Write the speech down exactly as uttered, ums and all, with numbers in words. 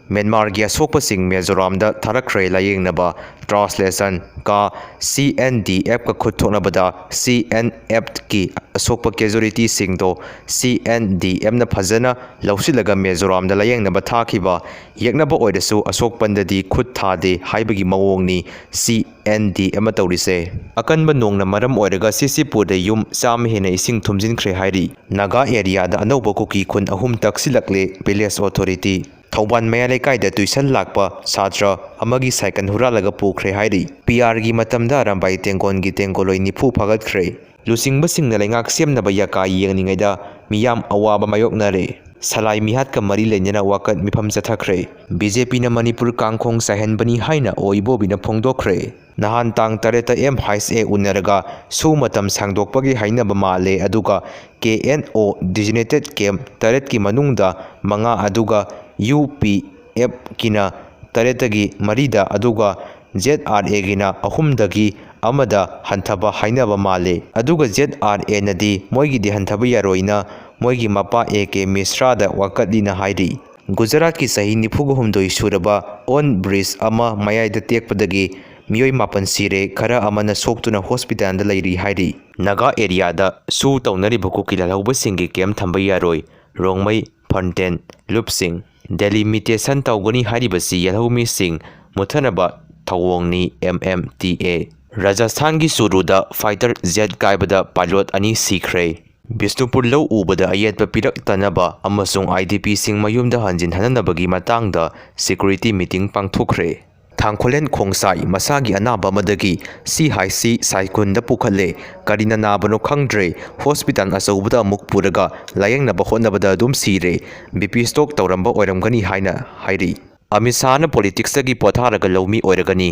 ꯃ꯭ꯌꯥꯟꯃꯥꯔꯒꯤ ꯑꯁꯣꯛꯄꯁꯤꯡ ꯃꯤꯖꯣꯔꯥꯝꯗ ꯊꯥꯔꯛꯈ꯭ꯔꯦ ꯂꯥꯌꯦꯡꯅꯕ꯫ ꯇ꯭ꯔꯥꯟꯁꯂꯦꯁꯟ ꯀ ꯁꯤ ꯑꯦꯟ ꯗꯤ ꯑꯦꯐꯀ ꯈꯨꯠ ꯊꯣꯛꯅꯕꯗ ꯁꯤ ꯑꯦꯟ ꯑꯦꯐꯀꯤ ꯑꯁꯣꯛꯄ ꯀꯦꯖꯨꯋꯦꯂꯤꯇꯤꯁꯤꯡꯗꯣ ꯁꯤ ꯑꯦꯟ ꯗꯤ ꯑꯦꯐꯅ ꯐꯖꯅ ꯂꯧꯁꯤꯜꯂꯒ ꯃꯤꯖꯣꯔꯥꯝꯗ ꯂꯥꯌꯦꯡꯅꯕ ꯊꯥꯈꯤꯕ꯫ ꯌꯦꯛꯅꯕ ꯑꯣꯏꯔꯁꯨ ꯑꯁꯣꯛꯄꯟꯗꯗꯤ ꯈꯨꯠ ꯊꯥꯗꯦ ꯍꯥꯏꯕꯒꯤ ꯃꯑꯣꯡꯅꯤ ꯁꯤ ꯑꯦꯟ ꯗꯤ ꯑꯦꯐꯅ ꯇꯧꯔꯤꯁꯦ꯫ ꯑꯀꯟꯕ ꯅꯣꯡꯅ ꯃꯔꯝ ꯑꯣꯏꯔꯒ ꯁꯤꯁꯤꯄꯨꯔꯗ ꯌꯨꯝ ꯆꯥꯝꯃ ꯍꯦꯟꯅ ꯏꯁꯤꯡ ꯊꯨꯝꯖꯤꯟꯈ꯭ꯔꯦ ꯍꯥꯏꯔꯤ꯫ ꯅꯥꯒꯥ ꯑꯦꯔꯤꯌꯥꯗ ꯑꯅꯧꯕ ꯀꯨꯀꯤ ꯈꯨꯟ ꯑꯍꯨꯝ ꯇꯛꯁꯤꯜꯂꯛꯂꯦ, ꯚꯤꯂꯦꯖ ꯑꯣꯊꯣꯔꯤꯇꯤ꯫ ꯊꯧꯕꯥꯜ ꯃꯌꯥꯏ ꯂꯩꯀꯥꯏꯗ ꯇꯨꯏꯁꯟ ꯂꯥꯛꯄ ꯁꯥꯇ꯭ꯔ ꯑꯃꯒꯤ ꯁꯥꯏꯀꯜ ꯍꯨꯔꯥꯜꯂꯒ ꯄꯨꯈ꯭ꯔꯦ ꯍꯥꯏꯔꯤ꯫ ꯄꯤ ꯑꯥꯔꯒꯤ ꯃꯇꯝꯗ ꯑꯔꯥꯝꯕꯥꯏ ꯇꯦꯡꯒꯣꯜꯒꯤ ꯇꯦꯡꯒꯣꯂꯣꯏ ꯅꯤꯐꯨ ꯐꯥꯒꯠꯈ꯭ꯔꯦ꯫ ꯂꯨꯆꯤꯡꯕꯁꯤꯡꯅ ꯂꯩꯉꯥꯛ ꯁꯦꯝꯅꯕ ꯌꯥꯀꯥ ꯌꯦꯡꯂꯤꯉꯩꯗ ꯃꯤꯌꯥꯝ ꯑꯋꯥꯕ ꯃꯥꯌꯣꯛꯅꯔꯦ꯫ ꯁꯂꯥꯏ ꯃꯤꯍꯥꯠꯀ ꯃꯔꯤ ꯂꯩꯅꯅ ꯋꯥꯀꯠ ꯃꯤꯐꯝ ꯆꯠꯊꯈ꯭ꯔꯦ꯫ ꯕꯤ ꯖꯦ ꯄꯤꯅ ꯃꯅꯤꯄꯨꯔ ꯀꯥꯡꯈꯣꯡ ꯆꯥꯏꯍꯟꯕꯅꯤ ꯍꯥꯏꯅ ꯑꯣ ꯏꯕꯣꯕꯤꯅ ꯐꯣꯡꯗꯣꯛꯈ꯭ꯔꯦ꯫ ꯅꯍꯥꯟ ꯇꯥꯡ ꯇꯔꯦꯠꯇ ꯑꯦꯝ ꯑꯥꯏ ꯑꯦꯁ ꯎꯅꯔꯒ ꯁꯨ ꯃꯇꯝ ꯁꯥꯡꯗꯣꯛꯄꯒꯤ ꯍꯥꯏꯅꯕ ꯃꯥꯜꯂꯦ, ꯑꯗꯨꯒ ꯀꯦ ꯑꯦꯟ ꯑꯣ designated camp ꯇꯔꯦꯠꯀꯤ ꯃꯅꯨꯡꯗ ꯃꯉꯥ, ꯑꯗꯨꯒ ꯌꯨ ꯄꯤ ꯑꯦꯐꯀꯤꯅ ꯇꯔꯦꯠꯇꯒꯤ ꯃꯔꯤꯗ, ꯑꯗꯨꯒ ꯖꯦꯠ ꯑꯥꯔ ꯑꯦꯒꯤꯅ ꯑꯍꯨꯝꯗꯒꯤ ꯑꯃꯗ ꯍꯟꯊꯕ ꯍꯥꯏꯅꯕ ꯃꯥꯜꯂꯦ꯫ ꯑꯗꯨꯒ ꯖꯦꯠ ꯑꯥꯔ ꯑꯦꯅꯗꯤ ꯃꯣꯏꯒꯤꯗꯤ ꯍꯟꯊꯕ ꯌꯥꯔꯣꯏꯅ ꯃꯣꯏꯒꯤ ꯃꯄꯥ ꯑꯦ ꯀꯦ ꯃꯤꯁ꯭ꯔꯥꯗ ꯋꯥꯀꯠꯂꯤꯅ ꯍꯥꯏꯔꯤ꯫ ꯒꯨꯖꯔꯥꯠꯀꯤ ꯆꯍꯤ ꯅꯤꯐꯨꯒ ꯍꯨꯝꯗꯣꯏ ꯁꯨꯔꯕ ꯑꯣꯟ ꯕ꯭ꯔꯤꯖ ꯑꯃ ꯃꯌꯥꯏꯗ ꯇꯦꯛꯄꯗꯒꯤ ꯃꯤꯑꯣꯏ ꯃꯥꯄꯟ ꯁꯤꯔꯦ, ꯈꯔ ꯑꯃꯅ ꯁꯣꯛꯇꯨꯅ ꯍꯣꯁꯄꯤꯇꯥꯜꯗ ꯂꯩꯔꯤ ꯍꯥꯏꯔꯤ꯫ ꯅꯥꯒꯥ ꯑꯦꯔꯤꯌꯥꯗ ꯁꯨ ꯇꯧꯅꯔꯤꯕ ꯀꯨꯀꯤ ꯂꯥꯜꯍꯧꯕꯁꯤꯡꯒꯤ ꯀꯦꯝ ꯊꯝꯕ ꯌꯥꯔꯣꯏ, ꯔꯣꯡꯃꯩ, ꯐꯟꯇꯦꯟ, ꯂꯨꯞꯁꯤꯡ꯫ ꯗꯦꯂꯤꯃꯤꯇꯦꯁꯟ ꯇꯧꯒꯅꯤ ꯍꯥꯏꯔꯤꯕꯁꯤ ꯌꯦꯜꯍꯧꯃꯤꯁꯤꯡ ꯃꯨꯠꯊꯅꯕ ꯊꯧꯑꯣꯡꯅꯤ, ꯑꯦꯝ ꯑꯦꯝ ꯇꯤ ꯑꯦ꯫ ꯔꯥꯖꯁꯊꯥꯟꯒꯤ ꯆꯨꯔꯨꯗ ꯐꯥꯏꯇꯔ ꯖꯦꯠ ꯀꯥꯏꯕꯗ ꯄꯥꯏꯂꯣꯠ ꯑꯅꯤ ꯁꯤꯈ꯭ꯔꯦ꯫ ꯕꯤꯁꯅꯨꯄꯨꯔ ꯂꯧ ꯎꯕꯗ ꯑꯌꯦꯠꯄ ꯄꯤꯔꯛꯇꯅꯕ ꯑꯃꯁꯨꯡ ꯑꯥꯏ ꯗꯤ ꯄꯤꯁꯤꯡ ꯃꯌꯨꯝꯗ ꯍꯟꯖꯤꯟꯍꯟꯅꯕꯒꯤ ꯃꯇꯥꯡꯗ ꯁꯦꯀ꯭ꯌꯨꯔꯤꯇꯤ ꯃꯤꯇꯤꯡ ꯄꯥꯡꯊꯣꯛꯈ꯭ꯔꯦ꯫ ꯊꯥꯡꯈꯣꯂꯦꯟ ꯈꯣꯡꯁꯥꯏ ꯃꯁꯥꯒꯤ ꯑꯅꯥꯕ ꯑꯃꯗꯒꯤ ꯁꯤ ꯑꯥꯏ ꯁꯤ ꯁꯥꯏꯀꯨꯟꯗ ꯄꯨꯈꯠꯂꯦ꯫ ꯀꯔꯤꯅ ꯅꯥꯕꯅꯣ ꯈꯪꯗ꯭ꯔꯦ꯫ ꯍꯣꯁꯄꯤꯇꯥꯜ ꯑꯆꯧꯕꯗ ꯑꯃꯨꯛ ꯄꯨꯔꯒ ꯂꯥꯌꯦꯡꯅꯕ ꯍꯣꯠꯅꯕꯗ ꯑꯗꯨꯝ ꯁꯤꯔꯦ꯫ ꯕꯤ ꯄꯤ ꯁ꯭ꯇꯣꯛ ꯇꯧꯔꯝꯕ ꯑꯣꯏꯔꯝꯒꯅꯤ ꯍꯥꯏꯅ ꯍꯥꯏꯔꯤ꯫ ꯑꯃꯤꯠ ꯁꯥꯍꯅ ꯄꯣꯂꯤꯇꯤꯛꯁꯇꯒꯤ ꯄꯣꯊꯥꯔꯒ ꯂꯧꯃꯤ ꯑꯣꯏꯔꯒꯅꯤ꯫